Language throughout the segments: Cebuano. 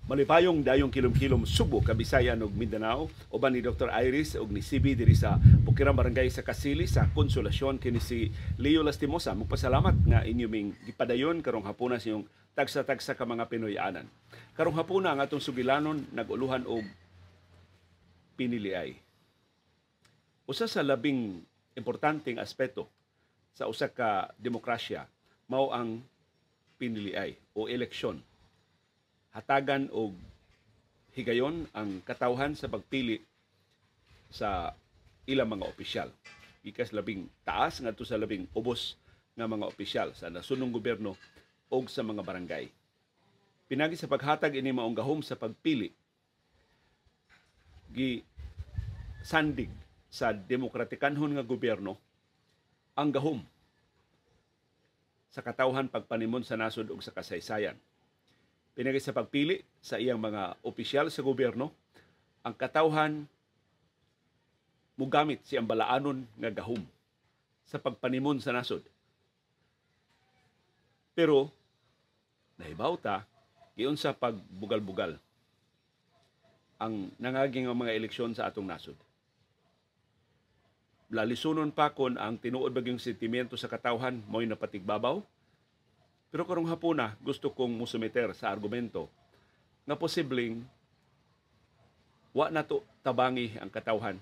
Malipayong dayong kilom-kilom Subo, Kabisayan ug Mindanao, uban ni Dr. Iris ug ni CB diri sa Bukirang Barangay sa Kasili sa Konsolasyon. Kini si Leo Lastimosa magpasalamat nga inyo ming gipadayon karong hapuna sa inyong tagsa-tagsa ka mga Pinoy-anan. Karong hapuna ang atong sugilanon nag-uluhan og piniliay. Usa sa labing importanteng aspeto sa usa ka demokrasya mao ang piniliay o eleksyon. Hatagan og higayon ang katawhan sa pagpili sa ilang mga opisyal. Gikas labing taas ngadto sa labing ubos nga mga opisyal sa nasunong gobyerno o sa mga barangay. Pinagi sa paghatag ini maong gahom sa pagpili, gi sandig sa demokratikanhon nga gobyerno ang gahom sa katawhan pagpanimon sa nasod ug sa kasaysayan. Pinagi sa pagpili sa iyang mga opisyal sa gobyerno, ang katawhan mugamit siyang balaanon nga gahom sa pagpanimon sa nasod. Pero nahibaw ta giunsa pagbugal-bugal ang nangaging ang mga eleksyon sa atong nasod. Lalisunon pa kon ang tinuod bagyong sentimiento sa katawhan mo'y napatigbabaw. Pero karong hapuna, gusto kong musumiter sa argumento nga posibleng wa na to tabangi ang katawhan,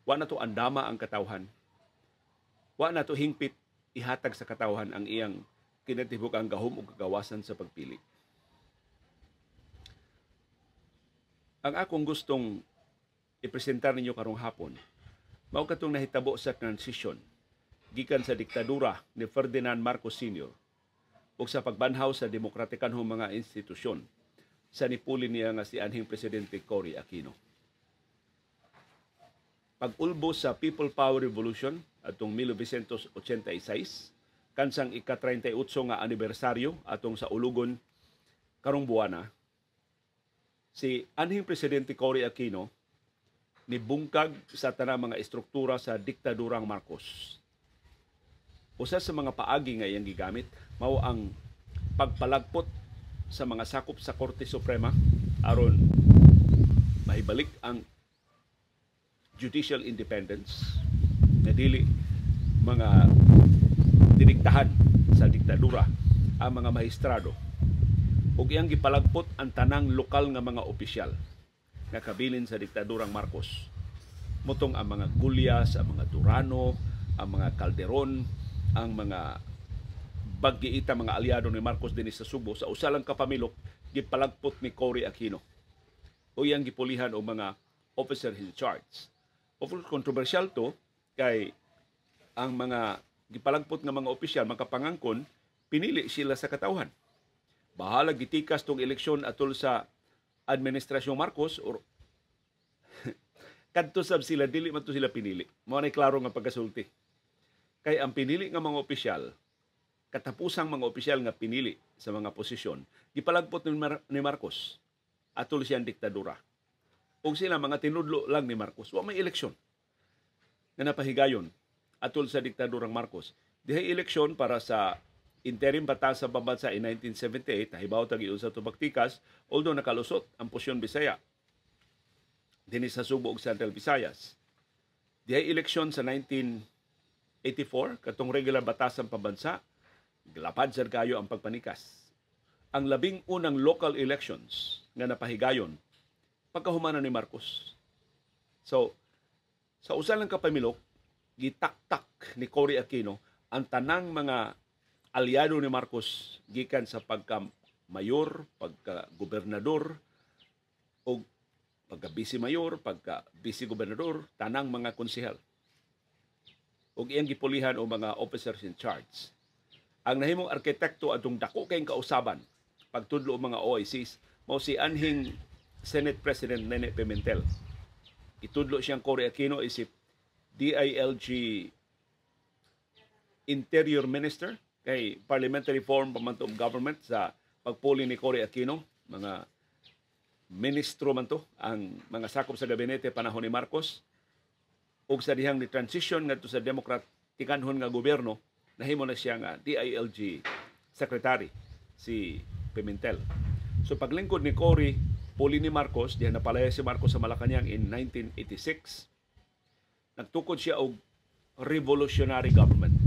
wa na to andama ang katawhan, wa na to hingpit ihatag sa katawhan ang iyang kinatibuk ang gahom o kagawasan sa pagpili. Ang akong gustong ipresentar ninyo karong hapon, mao katong nahitabo sa transition gikan sa diktadura ni Ferdinand Marcos Sr. ug sa pagbanhaw sa demokratikanhong mga institusyon sa nipuli niya nga si anhing Presidente Cory Aquino. Pag-ulbo sa People Power Revolution atong 1986, kansang ika-38 nga anibersaryo atong sa ulugon karong buwana, si anhing Presidente Cory Aquino nibungkag sa tanang mga estruktura sa diktadurang Marcos. Usa sa mga paagi nga iyang gigamit mao ang pagpalagpot sa mga sakop sa Korte Suprema aron mahibalik ang judicial independence na dili mga diniktahan sa diktadura ang mga mahistrado, ug iyang gipalagpot ang tanang lokal nga mga opisyal nga kabilin sa diktadurang Marcos. Mutong ang mga Gulyas, ang mga Durano, ang mga Calderon, ang mga baggiita mga aliado ni Marcos dinhi sa Subo, sa usa lang ka pamilok gipalagpot ni Cory Aquino o iyang gipulihan og mga officer in charge. Of course, kontrobersyal to kay ang mga gipalagpot nga mga opisyal makapangangkon pinili sila sa katawhan. Bahala gitikas tong eleksyon atol sa administrasyong Marcos or kadto sab sila dili man to sila pinili. Mao nay klaro nga pagkasulti. Kay ang pinili nga mga opisyal, katapusang mga opisyal nga pinili sa mga posisyon, gipalagpot ni Marcos atol siyang diktadura. Ug sila mga tinudlo lang ni Marcos. Wa may eleksyon nga napahigayon atol sa diktadurang Marcos. Dihay eleksyon para sa interim batas sa pambansa in 1978, nahibaw tag sa tubagtikas, although nakalusot ang posisyon Bisaya dinhi sa Subo ug Central Visayas. Dihay eleksyon sa 1984, katong regular batas sa pambansa, lapad sad kayo ang pagpanikas. Ang labing unang local elections nga napahigayon pagkahumana ni Marcos. So, sa usa lang ka pamilok, gitaktak ni Cory Aquino ang tanang mga aliado ni Marcos gikan sa pagka-mayor, pagka-gobernador, o pagka-vice-mayor, pagka-vice-gobernador, tanang mga konsehal. Ug iyang gipulihan og mga officers in charge. Ang nahimong arkitekto atong dako kayong kausaban pagtudlo og mga OICs mao si anhing Senate President Nene Pimentel. Itudlo siyang Cory Aquino isip DILG Interior Minister kay parliamentary form pa man to of government sa pagpuli ni Cory Aquino, mga ministro man to ang mga sakop sa gabinete panahon ni Marcos, ug sa dihang ni transition ngadto sa demokratikanhon nga gobyerno, nahimo na siya nga DILG secretary si Pimentel. So paglingkod ni Cory Pagpuli ni Marcos, diha napalaya si Marcos sa Malacañang in 1986, nagtukod siya og revolutionary government.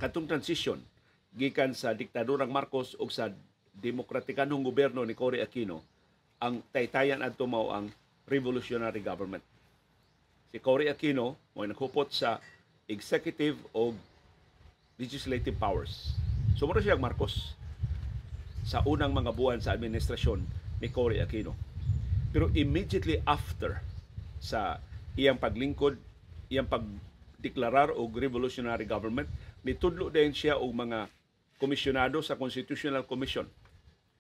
Katong transition gikan sa diktadurang Marcos ug sa demokratikanong gobyerno ni Cory Aquino, ang taytayan adto mao ang revolutionary government. Si Cory Aquino mo naghupot sa executive o legislative powers. So mura siya Marcos sa unang mga buwan sa administrasyon ni Cory Aquino. Pero immediately after sa iyang paglingkod, iyang pagdeklarar og revolutionary government, nitudlo din siya og mga komisyonado sa Constitutional Commission.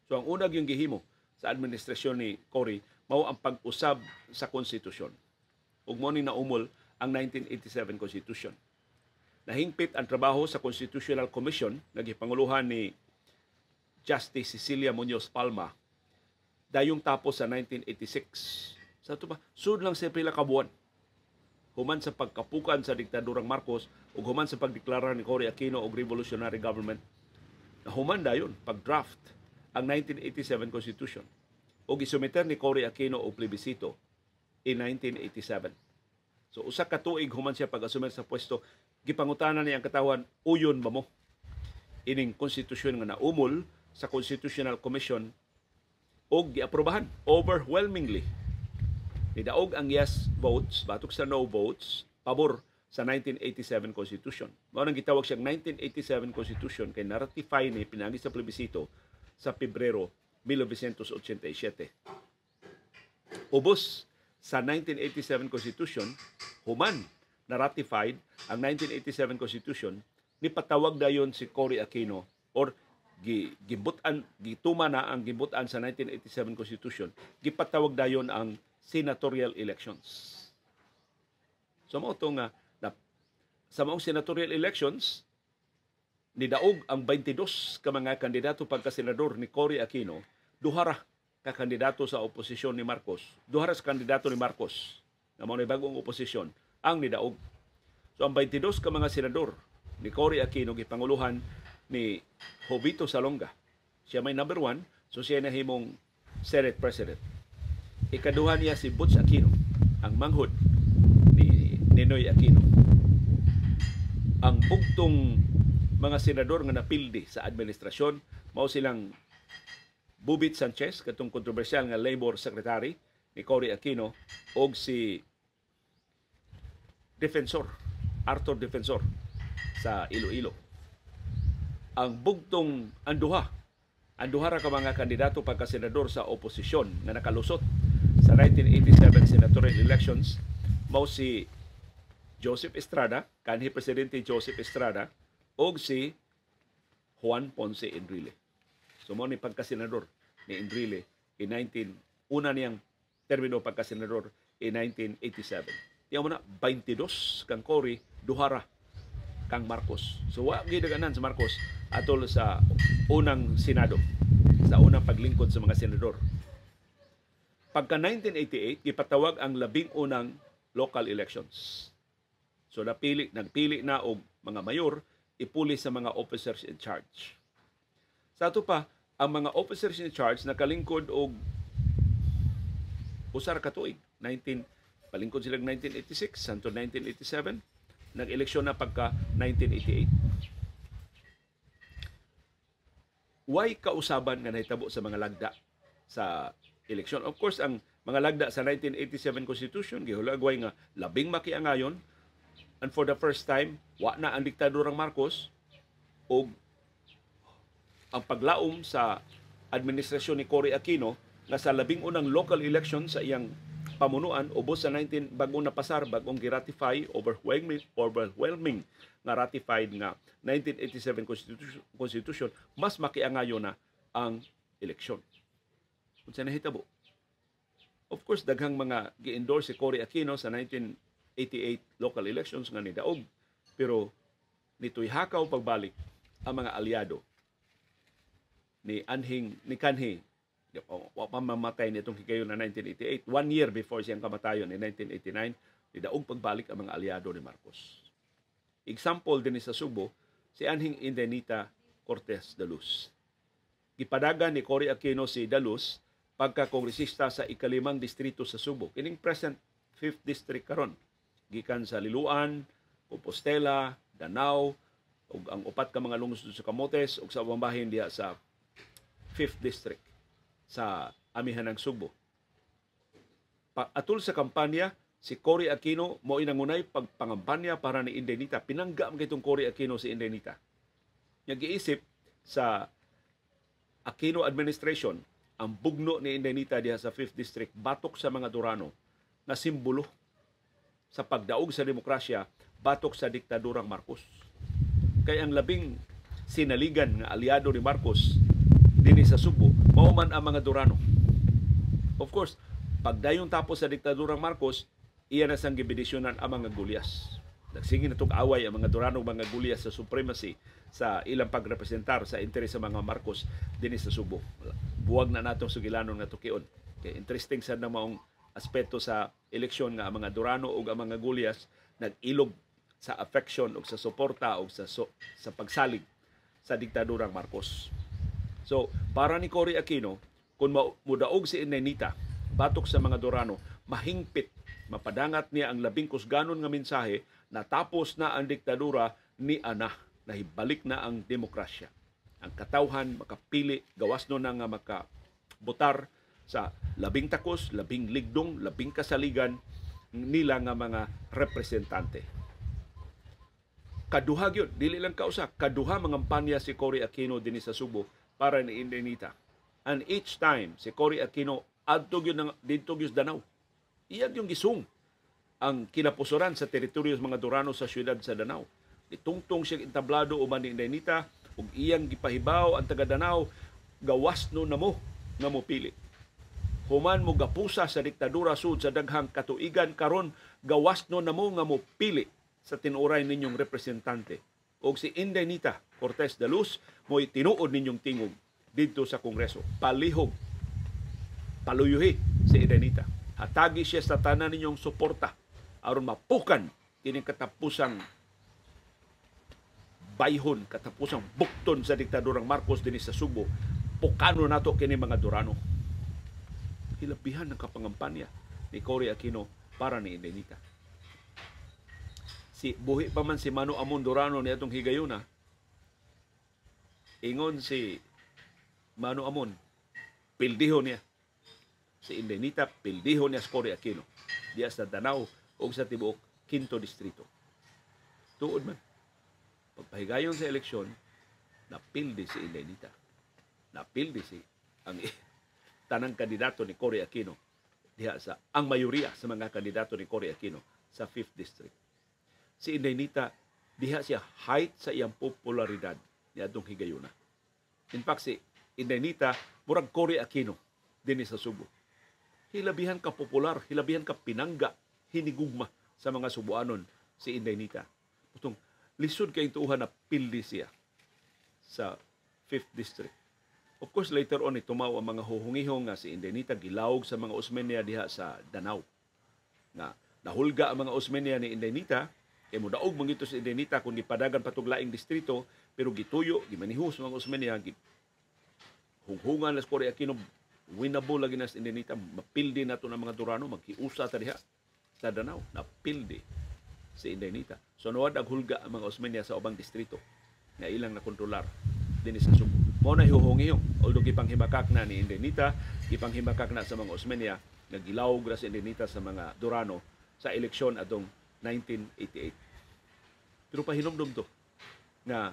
So ang unang yung gihimo sa administrasyon ni Cory mao ang pag-usab sa konstitusyon. Ug mo ni naumol ang 1987 Constitution. Nahingpit ang trabaho sa Constitutional Commission nga gipanguluhan ni Justice Cecilia Muñoz Palma dayong tapos sa 1986. Sa ato pa, sud lang sa pila ka buwan human sa pagkapukan sa diktadurang Marcos ug human sa pagdeklara ni Cory Aquino og revolutionary government, nahuman dayon pag-draft ang 1987 Constitution ug gisumiter ni Cory Aquino og plebisito in 1987. So usa ka tuig human siya pag-asumer sa pwesto, gipangutana niya ang katawhan, uyon ba mo ining konstitusyon nga naumol sa Constitutional Commission, og giaprobahan overwhelmingly. Nidaog ang yes votes batok sa no votes pabor sa 1987 Constitution. Mao nang gitawag siyang 1987 Constitution kay na-ratify ni pinagi sa plebisito sa Pebrero 1987. Ubos sa 1987 Constitution, human na-ratified ang 1987 Constitution, nipatawag dayon si Cory Aquino or gibutan, gituma na ang gibutan sa 1987 Constitution, gipatawag dayon ang senatorial elections. So mao to nga na, sa maong senatorial elections nidaog ang 22 ka mga kandidato pagka-senador ni Cory Aquino, duha ra ka kandidato sa oposisyon ni Marcos, duha ra sa kandidato ni Marcos na mao ni bag-ong oposisyon ang nidaog. So ang 22 ka mga senador ni Cory Aquino gipanguluhan ni Jovito Salonga. Siya may number 1, so siya nahimong Senate President. Ikaduha niya si Butch Aquino, ang manghud ni Ninoy Aquino. Ang bugtong mga senador nga napildi sa administrasyon mao silang Bubit Sanchez, katong kontrobersyal nga labor secretary ni Cory Aquino, og si Defensor, Arthur Defensor sa Iloilo. Ang bugtong anduha, anduha ra ka mga kandidato pagka-senador sa oposisyon nga nakalusot sa 1987 senatorial elections mao si Joseph Estrada, kanhi presidente Joseph Estrada, og si Juan Ponce Enrile. So mao ni pagka-senador ni Enrile in 19 una niyang termino pagka-senador in 1987. Tiyan mo na, 22 kang Cory, duha ra kang Marcos. So wa gidaganan sa Marcos atol sa unang Senado, sa unang paglingkod sa mga senador. Pagka 1988, gipatawag ang 11 local elections. So napili, nagpili na og mga mayor, ipuli sa mga officers in charge. Sa ato pa, ang mga officers in charge nakalingkod og usa ra ka tuig. 19 palingkod sila 1986 hangtod 1987, nag-eleksyon na pagka 1988. Why kausaban nga nahitabo sa mga lagda sa eleksyon? Of course, ang mga lagda sa 1987 Constitution gihulagway nga labing makiangayon, and for the first time wa na ang diktadurang Marcos og ang paglaom sa administrasyon ni Cory Aquino nga sa 11 local election sa iyang pamunuan ubos sa 19 bagong napasar, bagong giratify, overwhelming nga ratified nga 1987 Constitution, mas makiangayon na ang eleksyon. Unsa nahitabo? Of course, daghang mga gi-endorse si Cory Aquino sa 1988 local elections nga nidaog, pero nito'y hakaw pagbalik ang mga aliado ni anhing ni kanhi wa pa mamatay nitong higayon na 1988, 1 year before siyang kamatayon in 1989, nidaog pagbalik ang mga aliado ni Marcos. Example din sa Subo, si anhing Indenita Cortez da Luz. Gipadagan ni Cory Aquino si da Luz pagkakongresista sa ikalimang distrito sa Subo. Kining present 5th district karon, gikan sa Liloan, Compostela, Danao ug ang upat ka mga lungsod sa Camotes ug sa ubang bahin diha sa 5th district sa amihan ng Sugbo. Atul sa kampanya, si Cory Aquino mao nangunay pagpangampanya para ni Inday Nita. Pinangga man kitong Cory Aquino si Inday Nita. Nya giisip sa Aquino administration ang bugno ni Inday Nita diha sa 5th district batok sa mga Durano na simbolo sa pagdaog sa demokrasya batok sa diktadurang Marcos. Kay ang labing sinaligan nga aliado ni Marcos dinhi sa Sugbo mao man ang mga Durano. Of course, pagdayon tapos sa diktadurang Marcos, iya na sang gibidisyonan ang mga Gulyas. Nagsige na tong away ang mga Durano, mga Gulyas sa supremacy sa ilang pagrepresentar sa interes sa mga Marcos dinhi sa Sugbo. Buwag na natong sugilanon nga tukion. Kay interesting sad na maong aspeto sa eleksyon nga ang mga Durano ug ang mga Gulyas nag-ilog sa affection ug sa suporta ug sa pagsalig sa diktadurang Marcos. So, para ni Cory Aquino, kung mudaog si Inday Nita batok sa mga Durano, mahingpit, mapadangat niya ang labing kusganon nga mensahe na tapos na ang diktadura ni Ana, nahibalik na ang demokrasya. Ang katawhan makapili, gawas no na nga makabotar sa labing takos, labing ligdong, labing kasaligan nila nga mga representante. Kaduha gyud, dili lang kausa, kaduha mangampanya si Cory Aquino dinhi sa Sugbo para ni Inday Nita. And each time si Cory Aquino adto gyud nang didto gyud Danao. Iya gyud gisung ang kinapusoran sa teritoryo sa mga Durano sa siyudad sa Danao. Gitungtong siya entablado uban ni Inday Nita ug iyang gipahibaw ang taga Danao, gawas no namo nga mopili. Human mo gapusa sa diktadura sud sa daghang katuigan, karon gawas no namo nga mopili sa tinuoray ninyong representante. Og si Inday Nita Cortez de Luz mo'y tinuod ninyong tingog didto sa Kongreso. Palihog, paluyuhi si Inday Nita. Hatagi siya sa tanan ninyong suporta aron mapukan kining katapusang bayhon, katapusang bukton sa diktadurang Marcos dinhi sa Sugbo. Pukano nato kini mga Durano. Hilabihan ng kapangampanya ni Cory Aquino para ni Inday Nita. Si buhi pa man si Mano Amon Durano ni atong higayuna, ingon si Mano Amon, pildiho niya si Inday Nita, pildiho niya si Cory Aquino diya sa Danao o sa tibuok Quinto Distrito. Tuod man, pagpahigayon sa eleksyon, napildi si Inday Nita. Napildi si ang tanang kandidato ni Cory Aquino diha sa ang mayoriya sa mga kandidato ni Cory Aquino sa 5th District. Si Inday Nita diha siya height sa iyang popularidad niadtong higayuna. In fact, si Inday Nita murag Cory Aquino dinhi sa Sugbo. Hilabihan ka popular, hilabihan ka pinangga, hinigugma sa mga Subuanon si Inday Nita. Putong lisod kay tuuhan na pildi siya sa 5th District. Of course, later on, itumaw ang mga huhungihong nga si Inday Nita gilawog sa mga Osmeña diha sa Danao. Nga nahulga ang mga Osmeña ni Inday Nita, kay modaog man gito si Inday Nita kung gipadagan patug laing distrito, pero gituyo, gimaniho sa mga Osmeña, hunghungan las Cory Aquino, winnable lagi na si Inday Nita, mapildi na to ng mga Durano, magkiusa ta diha sa Danao, napildi si Inday Nita. So nawad ang hulga ang mga Osmeña sa ubang distrito nga ilang nakontrolar dinhi sa Sugbo. Mao na hiuhong-hihong, although gipanghimakak na ni Inday Nita, gipanghimakak na sa mga Osmeña, nagilawog ra si Inday Nita sa mga Durano sa eleksyon atong 1988. Pero pahinumdum to nga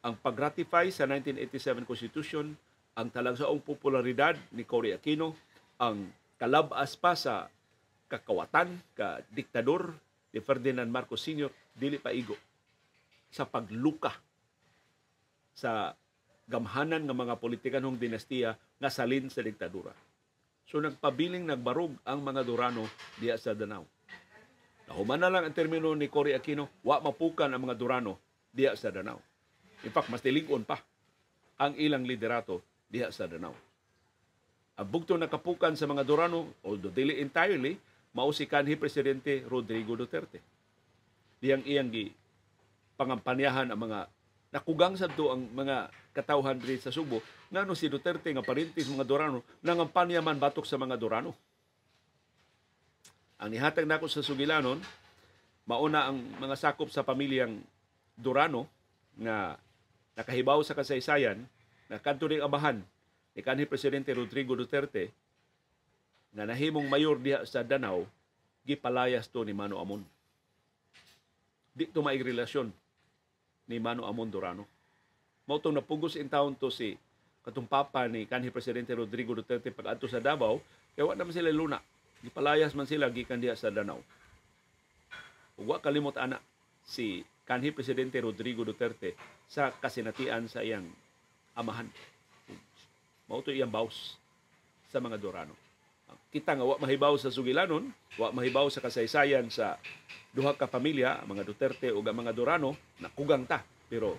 ang pag-ratify sa 1987 Constitution, ang talagsaong popularidad ni Cory Aquino, ang kalabas pa sa kakawatan, ka diktador ni Ferdinand Marcos Sr., dili pa igo sa pagluka sa gamhanan ng mga politikanong dinastiya nga salin sa diktadura. So nagpabiling nagbarog ang mga Durano diya sa Danao. Nahuman na lang ang termino ni Cory Aquino, wa mapukan ang mga Durano diya sa Danao. In fact, mas tilig-on pa ang ilang liderato diha sa Danao. Ang bugto nakapukan sa mga Durano, although dili entirely, mao si kanhi Presidente Rodrigo Duterte. Diyang iyang gi pangampanyahan ang mga Nakugang sabto ang mga katawhan diri sa Subo ngano si Duterte nga parintis mga Dorano nangampanya man batok sa mga Dorano. Ang nihatag nako sa sugilanon, mauna ang mga sakop sa pamilyang Dorano nga nakahibaw sa kasaysayan na kadto ring amahan ni kanhi Presidente Rodrigo Duterte nga nahimong mayor diha sa Danao, gipalayas to ni Mano Amon. Di to maig relasyon ni Mano Amon Dorano. Mao tong napugos in town to si katong papa ni kanhi Presidente Rodrigo Duterte pag-adto sa Davao, kay wa naman sila luna. Gipalayas man sila gikan diha sa Danao. Ug wa kalimot ana si kanhi Presidente Rodrigo Duterte sa kasinatian sa iyang amahan. Mao to iyang baws sa mga Dorano. Kita nga wa mahibaw sa sugilanon, wa mahibaw sa kasaysayan sa duha ka pamilya, mga Duterte ug ang mga Dorano, nakugang ta. Pero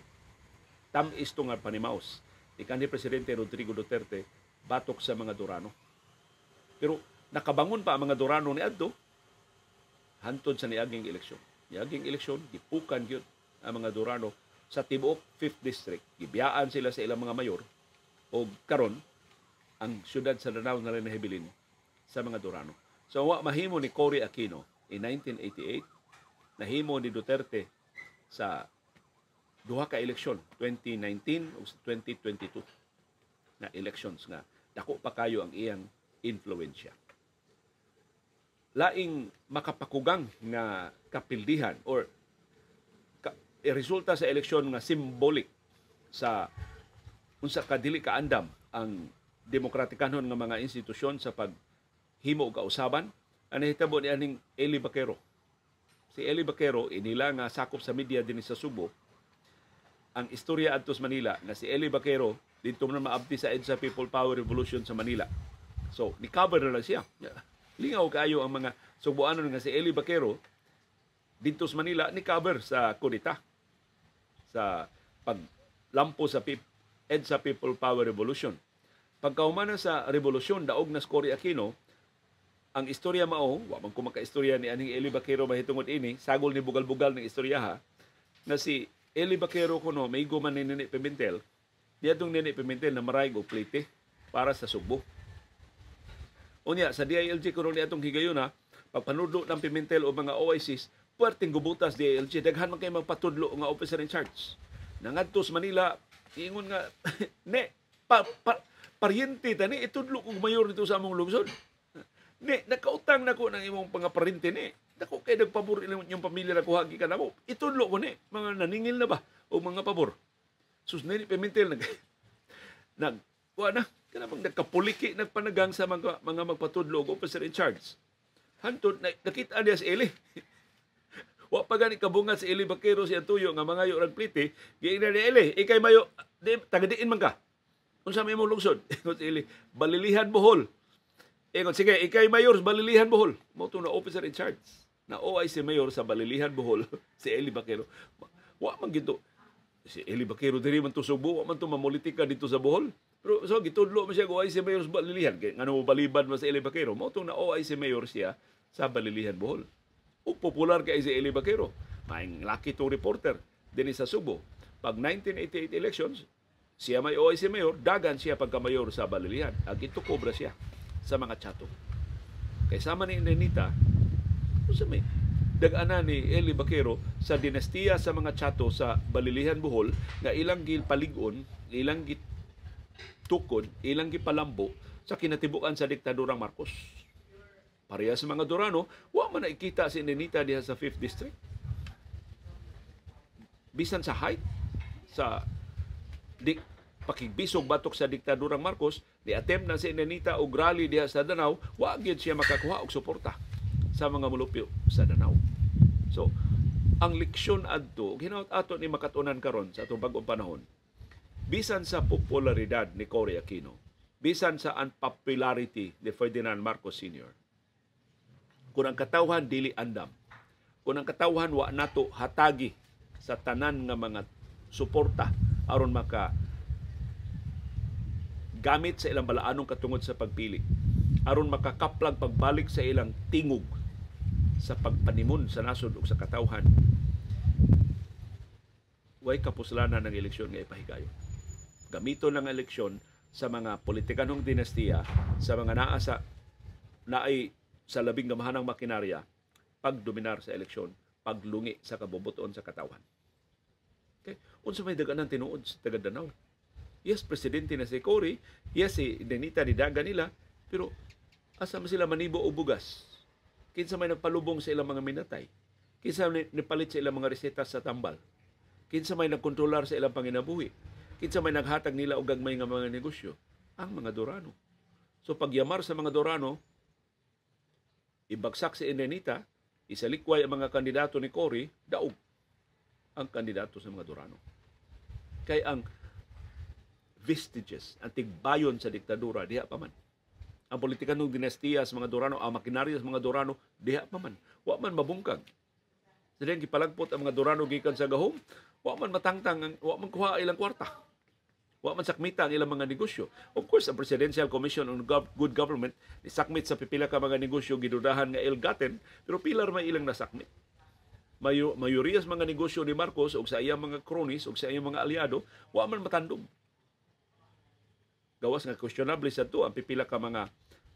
tam-is to nga panimaos ni kanhi Presidente Rodrigo Duterte batok sa mga Dorano. Pero nakabangon pa ang mga Dorano ni adto hantod sa niaging eleksyon. Niaging eleksyon, gipukan gyud ang mga Dorano sa tibuok 5th District. Gibiyaan sila sa ilang mga mayor og karon ang siyudad sa Danao na rin nahibilin sa mga Dorano. So wa mahimo ni Cory Aquino in 1988, nahimo ni Duterte sa duha ka eleksyon, 2019 ug 2022 na elections nga dako pa kayo ang iyang influensya. Laing makapakugang nga kapildihan or resulta sa eleksyon nga symbolic sa unsa ka dili kaandam ang demokratikanon nga mga institusyon sa paghimo og kausaban, ang nahitabo ni aning Eli Baquero. Si Eli Baquero inila nga sakop sa media dinhi sa Subo. Ang istorya adto sa Manila nga si Eli Baquero didto man maabti sa EDSA People Power Revolution sa Manila. So, ni-cover na lang siya. Lingaw kaayo ang mga Subuanon nga si Eli Baquero didto sa Manila ni-cover sa kudeta sa paglampo sa EDSA People Power Revolution. Pagkahuman sa revolusyon, daog na si Cory Aquino, ang istorya mao, wa man ko makaistorya ni aning Eli Baquero mahitungod ini, sagol ni bugal-bugal ng istorya ha, na si Eli Baquero kuno maigo man ni Nene Pimentel, niadtong Nene Pimentel na maray og plite para sa Sugbo. Unya sa DILG kuno ni atong higayuna, pagpanudlo ng Pimentel o mga OICs, puwerteng gubutas DILG, daghan man kay magpatudlo nga officer in charge. Nangadto sa Manila, ingon nga ne paryente tani itudlo kog mayor dito sa among lungsod. Ne, nakautang nako ng imong pangaparente ni. Dako kay nagpabor inyong pamilya na kuha gikan namo. Itudlo ko ni, mga naningil na ba o mga pabor. Sus Nene Pimentel nag nag wa na kana bang nagkapuliki nagpanagang sa mga magpatudlo og officer in charge. Hantod na, nakita niya si Eli. Wa pa gani kabungat si Eli Baquero si Antuyo nga mangayo rag plite, giingnan ni Eli, ikay mayo di, taga diin man ka. Unsa may imong lungsod? Ingon si Eli, Balilihan Bohol. Ingon sige, ikay mayor sa Balilihan Bohol. Mao to na officer in charge. Na OIC mayor sa Balilihan Bohol si Eli Baquero. Wa man gito si Eli Baquero diri man to Subo, wa man to mamulitika dito sa Bohol. Pero so gitudlo man siya OIC mayor sa Balilihan. Kay ngano baliban man si Eli Baquero, mao to na OIC mayor siya sa Balilihan Bohol. Ug popular kay si Eli Baquero. Maing laki tong reporter dinhi sa Subo. Pag 1988 elections, siya may OIC mayor, dagan siya pagka-mayor sa Balilihan. Ag ito kobra siya sa mga Chato. Kay sama ni Nenita, unsa may dag-ana ni Eli Baquero sa dinastiya sa mga Chato sa Balilihan Bohol nga ilang gipalig-on, ilang gitukod, ilang gipalambo sa kinatibukan sa diktadurang Marcos. Pareha sa mga Dorano, wa man nakikita si Nenita diha sa 5th District. Bisan sa height, sa pakigbisog batok sa diktadurang Marcos, ni-attempt na si Nenita og rally diha sa Danao, wa gyud siya makakuha og suporta sa mga mulupyo sa Danao. So, ang leksyon adto, hinaut ato ni makatunan karon sa atong bag-ong panahon, bisan sa popularidad ni Cory Aquino, bisan sa unpopularity ni Ferdinand Marcos Sr., kung ang katawhan dili andam, kung ang katawhan wa nato hatagi sa tanan nga mga suporta aron maka gamit sa ilang balaanong katungod sa pagpili, aron makakaplag pagbalik sa ilang tingog sa pagpanimon sa nasod ug sa katawhan, Way kapuslanan ng eleksyon nga ipahigayon. Gamiton lang ang eleksyon sa mga politikanong dinastiya, sa mga naa sa naay sa labing gamahanang makinarya, pagdominar sa eleksyon, paglungi sa kabubuton sa katawhan. Okay? Unsa may daganan tinuod sa taga Danao? Yes, presidente na si Cory, yes, si Nenita nidaga nila, pero asa man sila manibo og bugas? Kinsa may nagpalubong sa ilang mga minatay? Kinsa may nipalit sa ilang mga reseta sa tambal? Kinsa may nagkontrolar sa ilang panginabuhi? Kinsa may naghatag nila og gagmay nga mga negosyo? Ang mga Dorano. So pagyamar sa mga Dorano, ibagsak si Nenita, isalikway ang mga kandidato ni Cory, daog ang kandidato sa mga Dorano. Kay ang vestiges, ang tigbayon sa diktadura, diha pa man. Ang politikanong dinastiya sa mga Dorano, ang makinarya sa mga Dorano, diha pa man. Wa man mabungkag. Sa diyang gipalagpot ang mga Dorano gikan sa gahom, wa man matangtang, wa man kuha ilang kwarta. Wa man sakmita ang ilang mga negosyo. Of course, ang Presidential Commission on Good Government nisakmit sa pipila ka mga negosyo gidudahan nga ill-gotten, pero pilar may ilang nasakmit. Mayoriya sa mga negosyo ni Marcos og sa iyang mga cronies og sa iyang mga aliado, wa man matandog. Gawas nga questionable sa to ang pipila ka mga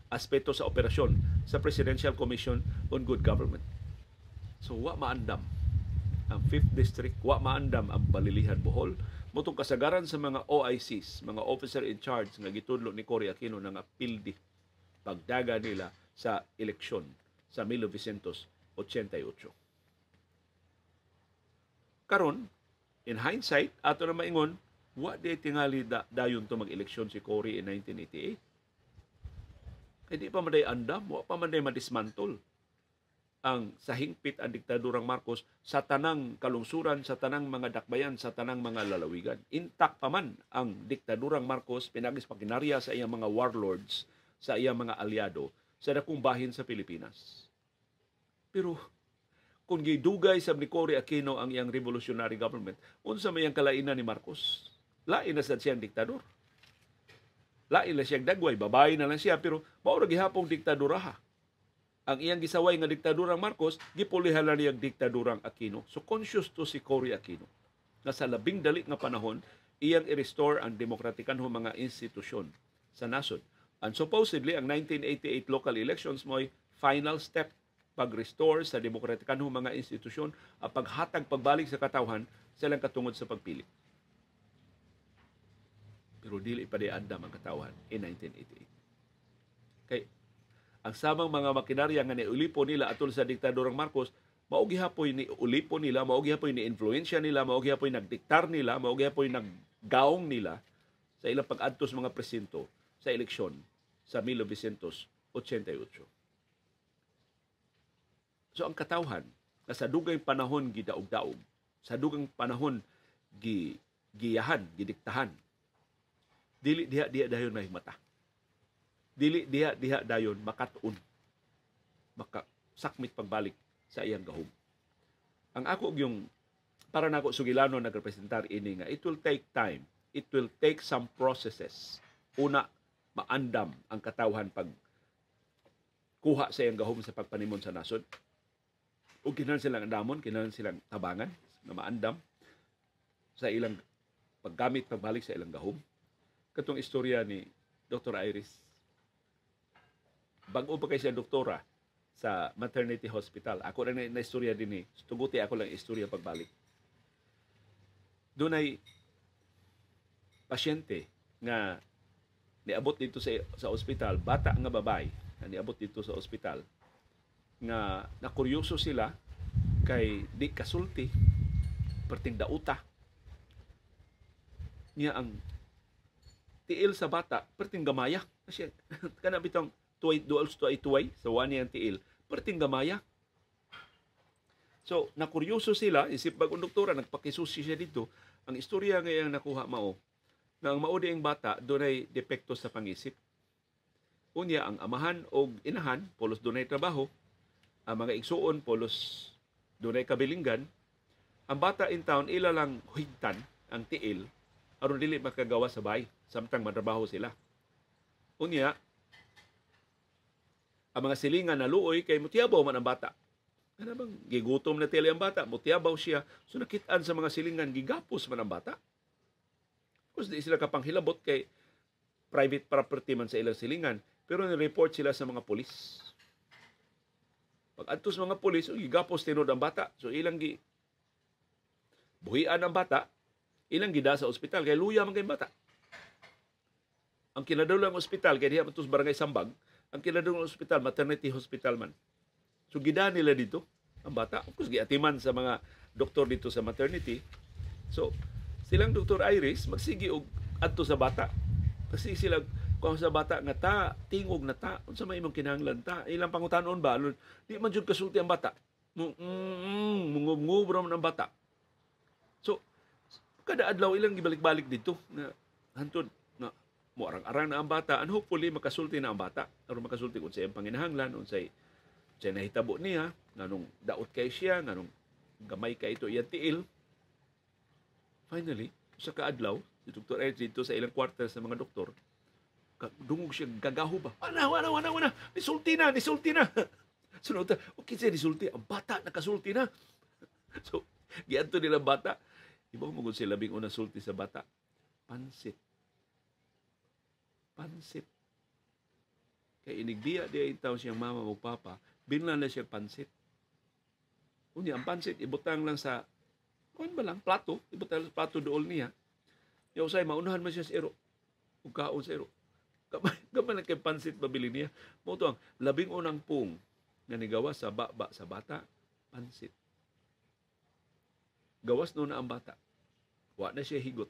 aspeto sa operasyon sa Presidential Commission on Good Government. So wa maandam ang 5th District, wa maandam ang Balilihan Bohol. Motong kasagaran sa mga OICs, mga officer in charge nga gitudlo ni Cory Aquino nga pildi pagdaga nila sa eleksyon sa 1988. Karon, in hindsight, ato na maingon, wa di tingali dayon to mag-eleksyon si Cory in 1988. Kaya di pa man day andam, wa pa man day madismantle ang sa hingpit ang diktadurang Marcos sa tanang kalungsuran, sa tanang mga dakbayan, sa tanang mga lalawigan. Intact pa man ang diktadurang Marcos, pinagis pakinarya sa iyang mga warlords, sa iyang mga aliado, sa dakong bahin sa Pilipinas. Pero kung gidugay sa ni Cory Aquino ang iyang revolutionary government, unsa may ang kalainan ni Marcos? Lain na sad siyang diktador. Lain na siyang dagway, babae na lang siya, pero mao ra gihapong diktaduraha. Ang iyang gisaway nga diktadurang Marcos, gipulihan na niyang diktadurang Aquino. So conscious to si Cory Aquino na sa labing dali nga panahon, iyang i-restore ang demokratikanhong mga institusyon sa nasod. And supposedly, ang 1988 local elections mo'y final step pag-restore sa demokratikanhong mga institusyon at paghatag pagbalik sa katawhan sa ilang katungod sa pagpili. Pero dili pa di andam ang katawhan in 1988. Kay ang samang mga makinarya nga niulipo nila atol sa diktadurang Marcos, mao gihapoy ni ulipo nila, mao gihapoy ni influensya nila, mao gihapoy nagdiktar nila, mao gihapoy naggaong nila sa ilang pag-adto sa mga presinto sa eleksyon sa 1988. So ang katawhan na sa dugay panahon gidaog-daog, sa dugang panahon giyahan, gidiktahan, dili diha diha dayon mahigmata. Dili diha diha dayon makatuon, makasakmit pagbalik sa iyang gahom. Ang ako yung para nako sugilano nagrepresentar ini nga it will take time, it will take some processes. Una, maandam ang katawhan pag kuha sa iyang gahom sa pagpanimon sa nasod. O kinahanglan silang andamon, kinahanglan silang tabangan na maandam sa ilang paggamit pagbalik sa ilang gahom. Katong istorya ni Dr. Iris, bag-o pa kay siya doktora sa maternity hospital. Ako lang na istorya din eh. Tuguti ako lang istorya pagbalik. Dunay pasyente nga niabot dito sa ospital, bata nga babae nga niabot dito sa ospital, nga nakuryoso sila kay di kasulti, perting dauta. Niya ang tiil sa bata, perting gamaya. Kasi kana bitong tuway, dual tuway tuway, sa wani ang tiil, perting gamaya. So, nakuryoso sila, isip bagong doktora, nagpakisusi siya dito. Ang istorya nga iyang nakuha mao, na ang mao di ang bata, dunay depekto sa pangisip. Unya, ang amahan o inahan, pulos dunay trabaho, ang mga igsuon, pulos dunay kabilinggan. Ang bata in town, ila lang higtan ang tiil, aron dili makagawa sa bahay, samtang matrabaho sila. Unya, ang mga silingan na luoy kay mutiyabaw man ang bata. Ano bang gigutom na tili ang bata, mutiyabaw siya, so nakitaan sa mga silingan, gigapos man ang bata. Of course, di sila kapanghilabot kay private property man sa ilang silingan, pero ni-report sila sa mga polis. Pag adto sa mga polis, oh, gigapos tinuod ang bata. So ilang gi buhian ang bata, ilang gida sa ospital kay luya man kay bata. Ang kinadulang ospital kay diha man sa Barangay Sambag, ang kinadulang ospital maternity hospital man. So gida nila dito ang bata. Of course, giatiman sa mga doktor dito sa maternity. So silang Dr. Iris magsigi og adto sa bata. Kasi sila kung sa bata nga ta tingog na ta, unsa may imong kinahanglan ta? Ilang pangutanon ba? Di man jud kasulti ang bata. Mungub-ngub man ang bata. So kada adlaw ilang gibalik-balik dito nga hantod nga moarang-arang na ang bata and hopefully makasulti na ang bata. Aron makasulti kung sa iyang panginahanglan, unsay siya nahitabo niya, nganong daot kay siya, nganong gamay kay ito iyang tiil. Finally, sa kaadlaw, si Dr. Ed dito sa ilang quarter sa mga doktor, dungog siya gagaho ba? Ana, ana, ana, ana, nisulti na, nisulti na. Sunod, okay siya nisulti, ang bata nakasulti na. So, giadto nila bata. Iba mo gud sila labing unang sulti sa bata. Pansit. Pansit. Kay inigbiya di ay taon siyang mama o papa, binlan na siya pansit. Unya, ang pansit, ibutang lang sa, kuan ba lang, plato, ibutang lang sa plato dool niya. Ya usay, maunahan man siya sa iro. Ug kaon sa iro. Gamay lang kay pansit mabili niya. Mao to ang labing unang pung nga nigawas sa baba sa bata, pansit. Gawas no na ang bata. Wa na siya higot.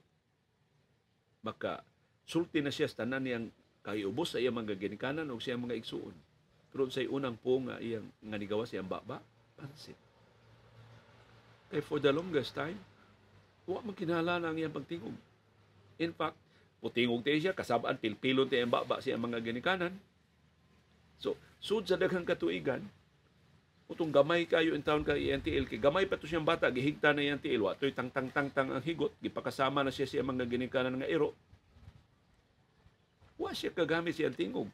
Maka sulti na siya sa tanan niyang kaiubos sa iyang mga ginikanan o sa iyang mga igsuon. Pero sa unang pung nga iyang nga nigawas iyang baba, pansit. Kay for the longest time, wa man kinahanglan ang iyang pagtingog. In fact, putingog tayo siya, kasabaan, pilpilon tayo ang baba sa iyang mga ginikanan. So, sud sa daghang katuigan, utong gamay kayo in town kay iyang tiil, kay gamay pa to siyang bata, gihigta na iyang tiil, wa to'y tang-tang-tang-tang ang higot, gipakasama na siya sa iyang mga ginikanan nga iro. Wa siya kagamit siyang tingog.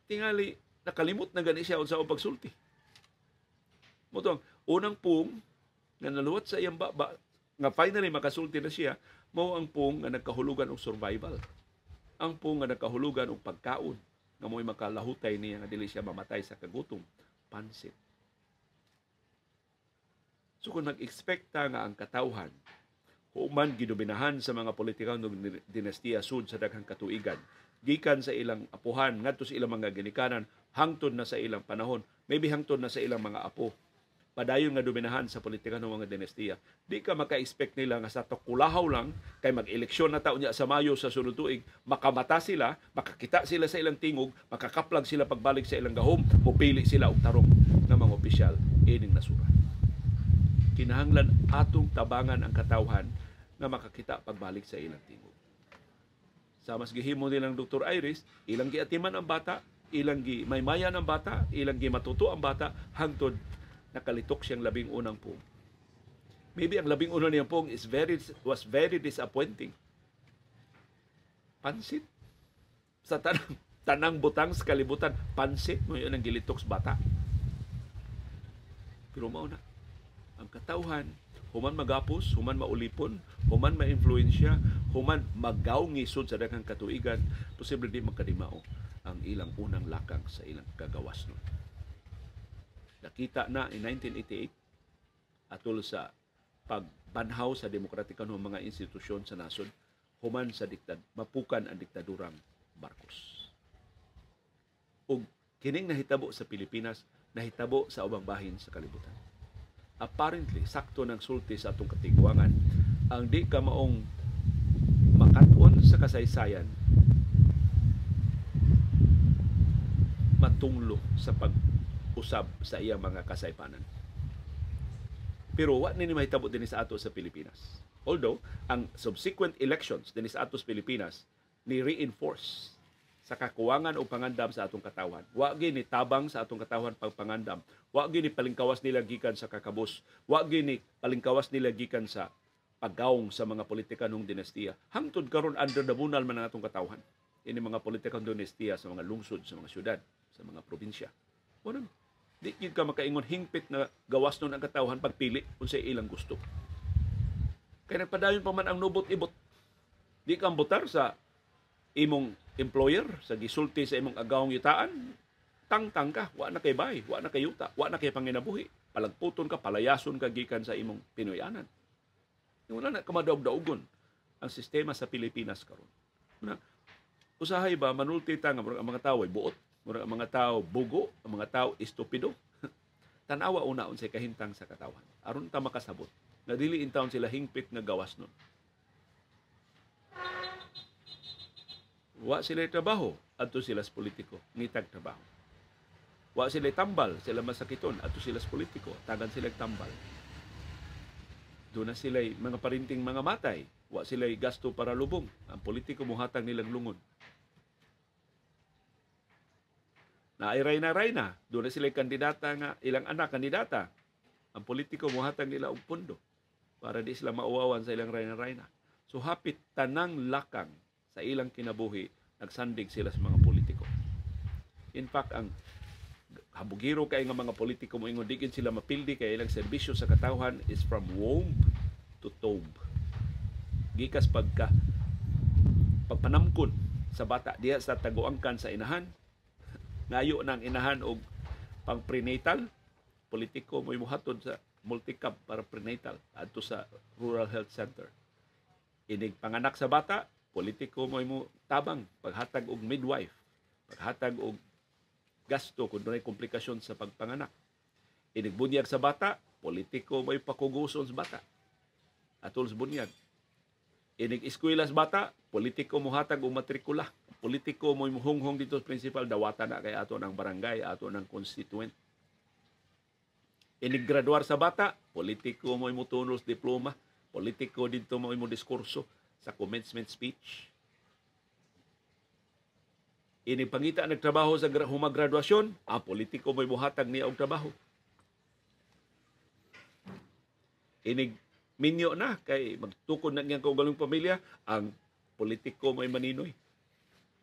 Tingali, nakalimot na gani siya unsa ang pagsulti. Mao to ang unang pung nga naluwat sa iyang baba, nga finally makasulti na siya, mao ang pung nga nagkahulugan og survival. Ang pung nga nagkahulugan og pagkaon, nga mo'y makalahutay niya nga dili siya mamatay sa kagutom, pansit. So kung nag-expect ta nga ang katawhan, human gidominahan sa mga politikang dinastiya sud sa daghang katuigan, gikan sa ilang apuhan ngadto sa ilang mga ginikanan, hangtod na sa ilang panahon, maybe hangtod na sa ilang mga apo, padayon nga dominahan sa politika ng mga dinastiya. Di ka maka-expect nila nga sa kulahaw lang kay mag-eleksyon na taon niya sa Mayo sa sunod tuig, makamata sila, makakita sila sa ilang tingog, makakaplag sila pagbalik sa ilang gahom, mupili sila og tarong nga mga opisyal ining nasura. Kinahanglan atong tabangan ang katawhan nga makakita pagbalik sa ilang tingog. Sa mas gihimo nilang Dr. Iris, ilang giatiman ang bata, ilang gimaymayan ang bata, ilang gimatuto ang bata, hangtod nakalitok siyang labing unang pung. Maybe ang labing unang niyang pung is very was very disappointing. Pansit. Sa tanang butang sa kalibutan, pansit mo yun ang gilitok sa bata. Pero mao na, ang katawhan, human magapos, human maulipon, human maimpluwensya, human magaw ngisod sa daghang katuigan, posible di magkadimao ang ilang unang lakang sa ilang kagawas nun. Nakita na in 1988 atol sa pagbanhaw sa demokratika ng mga institusyon sa nasod, human sa mapukan ang diktadurang Marcos. Ug kining nahitabo sa Pilipinas, nahitabo sa ubang bahin sa kalibutan. Apparently, sakto ng sulti sa atong katigwangan, ang di ka maong makat-on sa kasaysayan, matunglo sa pag-usab sa iyang mga kasaypanan. Pero wa ni mahitabo dinhi sa ato sa Pilipinas. Although, ang subsequent elections dinhi sa ato sa Pilipinas ni reinforce sa kakuwangan o pangandam sa atong katawhan. Wa gyud ni tabang sa atong katawhan pagpangandam. Wa gyud ni palingkawas nila gikan sa kakabos. Wa gyud ni palingkawas nila gikan sa paggawong sa mga politikanong dinastiya. Hangtod karon under the bunal man ang atong katawhan. Ini mga politikanong dinastiya sa mga lungsod, sa mga syudad, sa mga probinsya. Wala. Di gyud ka makaingon hingpit na gawas nun ang katawhan pagpili unsay ilang gusto. Kay nagpadayon pa man ang nubot-ibot. Di ka botar sa imong employer, sa gisulti sa imong agawong yutaan, tangtang ka, wa na kay bay, wa na kay yuta, wa na kay panginabuhi. Palagputon ka, palayason ka gikan sa imong Pinoyanan. Wala na kamadaog-daugon ang sistema sa Pilipinas karon. Na usahay ba manulti ta nga ang mga tawo ay buot, murag ang mga tao bugo, ang mga tao estupido. Tan-awa una unsay kahimtang sa katawhan aron ta makasabot nga dili intawon sila hingpit nga gawas nun. Wa sila trabaho, adto sila sa politiko, ngitag trabaho. Wa sila tambal, sila masakiton, adto sila sa politiko, tagan sila tambal. Doon na sila mga parinting mga matay, wa sila gasto para lubong. Ang politiko muhatag nilang lungon. Naay rayna-rayna, doon na sila kandidata nga ilang anak kandidata. Ang politiko muhatag nila og pondo para di sila mauwawan sa ilang rayna-rayna. So hapit tanang lakang sa ilang kinabuhi, nagsandig sila sa mga politiko. In fact, ang habugiro kay nga mga politiko moingon di sila mapildi kay ilang serbisyo sa katawhan is from womb to tomb. Gikas pagka pagpanamkon sa bata diha sa taguangkan sa inahan, ngayo ng inahan og pang prenatal, politiko mo'y muhatod sa multicab para prenatal adto sa Rural Health Center. Inig panganak sa bata, politiko mo'y mo tabang paghatag og midwife, paghatag og gasto kung dunay komplikasyon sa pagpanganak. Inig bunyag sa bata, politiko mo'y pakuguson sa bata atol sa bunyag. Inig eskwela sa bata, politiko mohatag og matrikula. Politiko mo'y muhunghong dito sa principal, dawata na kay ato ng barangay, ato ng constituent. Inig graduar sa bata, politiko mo'y motunol sa diploma, politiko dito mo'y mo diskurso sa commencement speech. Inig pangita nagtrabaho sa humagraduasyon, ang politiko mo'y muhatag niya og trabaho. Inig minyo na kay magtukod na niyang kaugalong pamilya, ang politiko mo'y maninoy,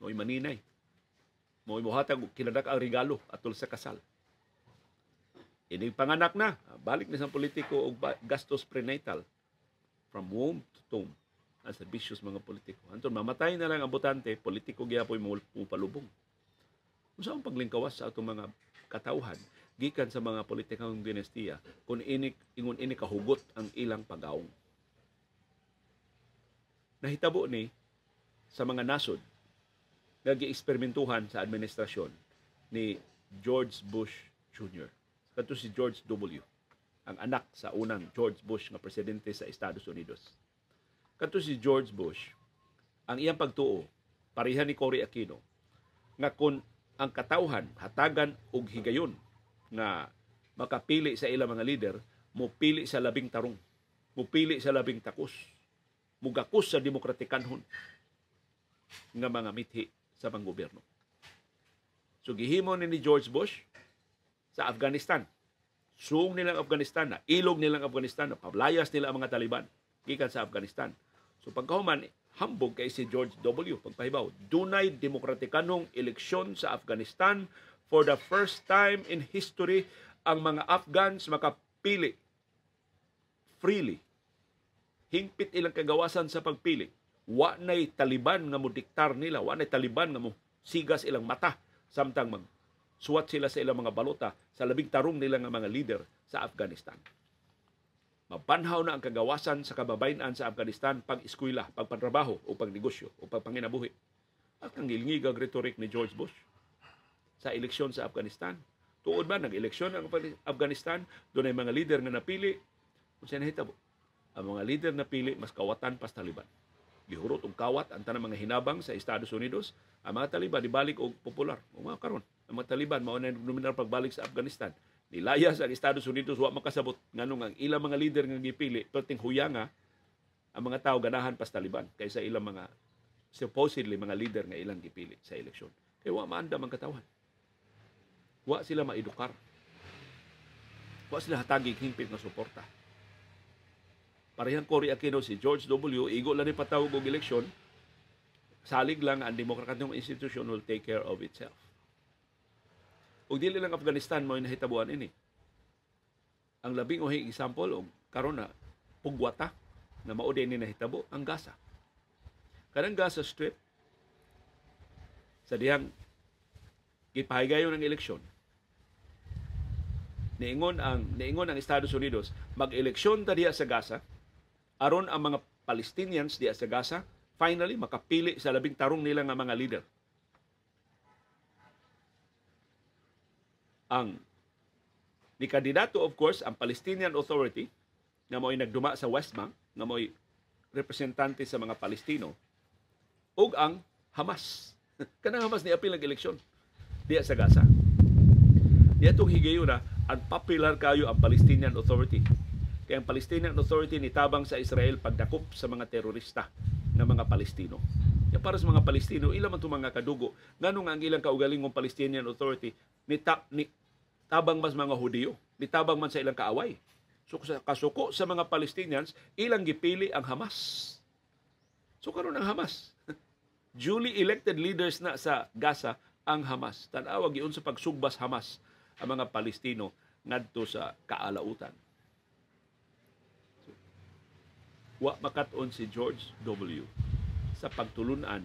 mo'y maninay, mo'y muhatag og kinadak ang regalo atol sa kasal. Inig panganak na, balik ni sa politiko og gastos prenatal from womb to tomb ang serbisyo sa mga politiko. Anton mamatay na lang ang botante, politiko gyapoy mo palubong. Unsa ang paglingkawas sa atong mga katawhan gikan sa mga politikang dinastiya kung ini ingon ini kahugot ang ilang pagawong? Nahitabo ni sa mga nasod nga gieksperimentuhan sa administrasyon ni George Bush Jr. Kadto si George W., ang anak sa unang George Bush nga presidente sa Estados Unidos. Kadto si George Bush, ang iyang pagtuo, pareha ni Cory Aquino, nga kung ang katawhan hatagan og higayon nga makapili sa ilang mga lider, mopili sa labing tarong, mopili sa labing takos, mugakos sa demokratikanhon nga mga mithi sa panggobyerno. So gihimo ni George Bush sa Afghanistan. Suong nilang Afghanistan, na ilog nilang Afghanistan, na pablayas nila ang mga Taliban gikan sa Afghanistan. So pagkahuman, hambog kay si George W. Pagpahibaw, dunay demokratikanong eleksyon sa Afghanistan. For the first time in history, ang mga Afghans makapili freely. Hingpit ilang kagawasan sa pagpili. Wa nay Taliban nga mo diktar nila, wa nay Taliban nga mo sigas ilang mata samtang mag suwat sila sa ilang mga balota sa labing tarong nila nga mga leader sa Afghanistan. Mabanhaw na ang kagawasan sa kababayen-an sa Afghanistan pag-eskwela, pagpantrabaho o pagnegosyo o pagpanginabuhi. At ang gilngigag rhetoric ni George Bush sa eleksyon sa Afghanistan. Tuod ba, nag-eleksyon ang Afghanistan, doon ay mga leader nga napili, kung siya nahitabo, ang mga leader napili mas kawatan pa sa Taliban. Gihurot og kawat ang tanang mga hinabang sa Estados Unidos, ang mga Taliban ibalik og popular. O mga karon, ang mga Taliban mao na nominar pagbalik sa Afghanistan. Nilayas ang Estados Unidos, wa makasabot nganong ang ilang mga leader nga gipili perting huyanga, ang mga tao ganahan pa sa Taliban kaysa ilang mga supposedly mga leader nga ilang gipili sa eleksyon. Kay wa maandam ang katawhan. Wa sila maedukar. Wa sila hatagig hingpit nga suporta. Parehang Cory Aquino, si George W., igo lang ni patawag og eleksyon, salig lang ang demokratiyong institusyon will take care of itself. Ug dili lang Afghanistan mo nahitabuan ini. Ang labing uhing example og karon na pugwata na mao din ni nahitabo ang Gaza. Kanang Gaza Strip sa dihang gipahigayon ang eleksyon, niingon ang Estados Unidos, mag-eleksyon ta diha sa Gaza aron ang mga Palestinians diha sa Gaza finally makapili sa labing tarong nila nga mga leader. Ang ni kandidato, of course, ang Palestinian Authority nga mo'y nagduma sa West Bank, nga mo'y representante sa mga Palestino, ug ang Hamas. Kanang Hamas ni apil ang eleksyon diha sa Gaza. Diatong higayuna, ang popular kayo ang Palestinian Authority. Kaya ang Palestinian Authority nitabang sa Israel pagdakop sa mga terorista ng mga Palestino. Kaya para sa mga Palestino, ilang man itong mga kadugo, ngano nga ang ilang kaugalingong Palestinian Authority ni tabang mas mga Hudiyo, nitabang man sa ilang kaaway. So kasuko sa mga Palestinians, ilang gipili ang Hamas. So karon ang Hamas, duly elected leaders na sa Gaza ang Hamas. Tan-awa giun sa pagsugbas Hamas ang mga Palestino ngadto sa kaalautan. So, wa makat-on si George W. sa pagtulunan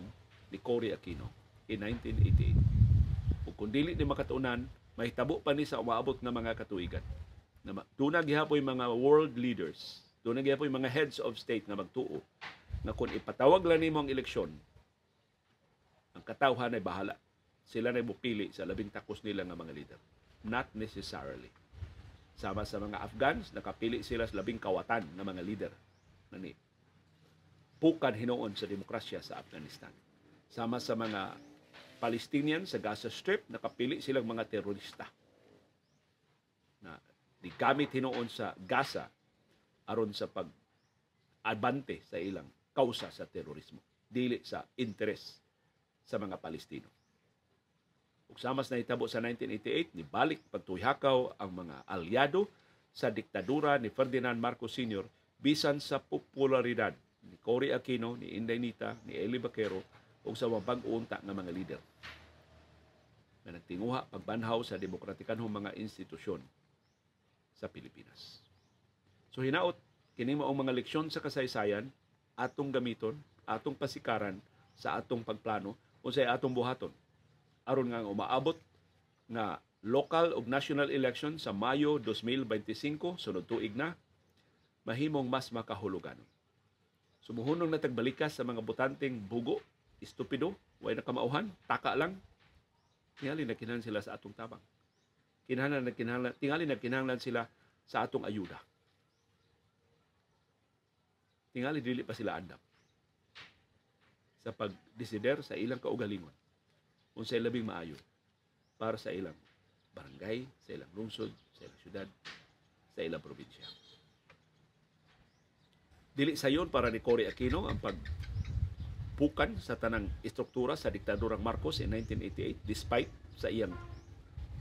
ni Cory Aquino in 1988. Ug kung dili ni makatunan, mahitabo pa ni sa umaabot nga mga katuigan. Doon na gihapoy mga world leaders, doon na gihapoy mga heads of state nga magtuo na kung ipatawag lang nimo ang eleksyon, ang katawhan ay bahala. Sila na mupili sa labing takos nila nga mga leader. Not necessarily. Sama sa mga Afghans, nakapili sila sa labing kawatan nga mga leader na ni pukan hinuon sa demokrasya sa Afghanistan. Sama sa mga Palestinian sa Gaza Strip, nakapili silang mga terorista na gigamit hinuon sa Gaza aron sa pag-abante sa ilang kausa sa terorismo, dili sa interes sa mga Palestino. Ug sama sa nahitabo sa 1988, nibalik pagtuyhakaw ang mga alyado sa diktadura ni Ferdinand Marcos Sr. bisan sa popularidad ni Cory Aquino, ni Inday Nita, ni Eli Baquero ug sa mabag-unta nga mga lider na nagtinguha pagbanhaw sa demokratikanhong mga institusyon sa Pilipinas. So hinaot, kini maong mga leksyon sa kasaysayan, atong gamiton, atong pasikaran sa atong pagplano unsay atong buhaton aron nga umaabot nga local ug national election sa Mayo 2025, sunod tuig na, mahimong mas makahulugan. Sumuhunong na tagbalikas sa mga botanteng bugo, estupido, way nakamauhan, taka lang. Tingali nagkinahanglan sila sa atong tabang. Tingali nagkinahanglan sila sa atong ayuda. Tingali dili pa sila andam sa pagdesider sa ilang kaugalingon unsay labing maayo para sa ilang barangay, sa ilang lungsod, sa ilang syudad, sa ilang probinsya. Dili sayon para ni Cory Aquino ang pagpukan sa tanang istruktura sa diktadurang Marcos in 1988 despite sa iyang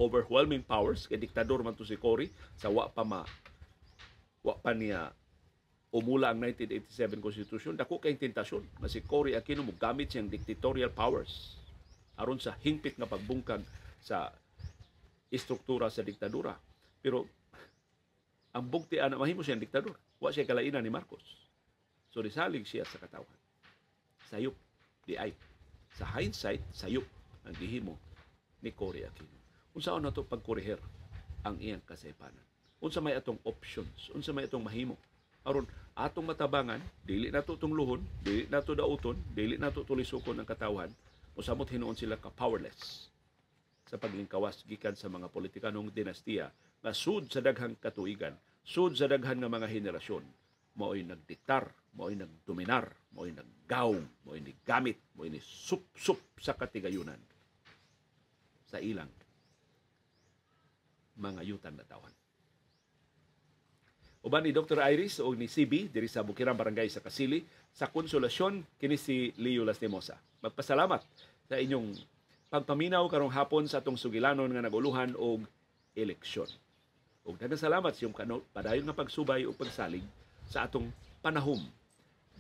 overwhelming powers kay diktador man to si Cory sa wa pa niya umula ang 1987 Constitution. Dako kay tentasyon na si Cory Aquino mogamit siyang dictatorial powers aron sa hingpit nga pagbungkag sa istruktura sa diktadura. Pero ang bugti ana mahimo siyang diktador. Wa siya kalainan ni Marcos. So nisalig siya sa katawhan. Sayop di ay. Sa hindsight, sayop ang gihimo ni Cory Aquino. Unsaon nato pagkoreher ang iyang kasaypanan? Unsa may atong options? Unsa may atong mahimo? Aron atong matabangan, dili nato tungluhon, dili nato dauton, dili nato tulisukon ang katawhan, usamot hinuon sila ka powerless sa paglingkawas gikan sa mga politikanong dinastiya nga sud sa daghang katuigan, sud sa daghan nga mga henerasyon, mao'y nagdiktar, mao'y nagdominar, mao'y naggawng, mao'y nigamit, mao'y nisup-sup sa katigayunan sa ilang mga yutan na tawhan. Uban ni Dr. Iris o ni CB diri sa Bukirang Barangay sa Kasili sa Konsolasyon, kini si Leo Lastimosa. Magpasalamat sa inyong pagpaminaw karong hapon sa atong sugilanon nga naguluhan og eleksyon. Ug daghang salamat sa iyong padayon nga pagsubay ug pagsalig sa atong panahom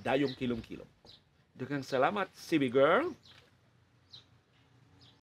dayong kilom-kilom. Daghang salamat, CB girl.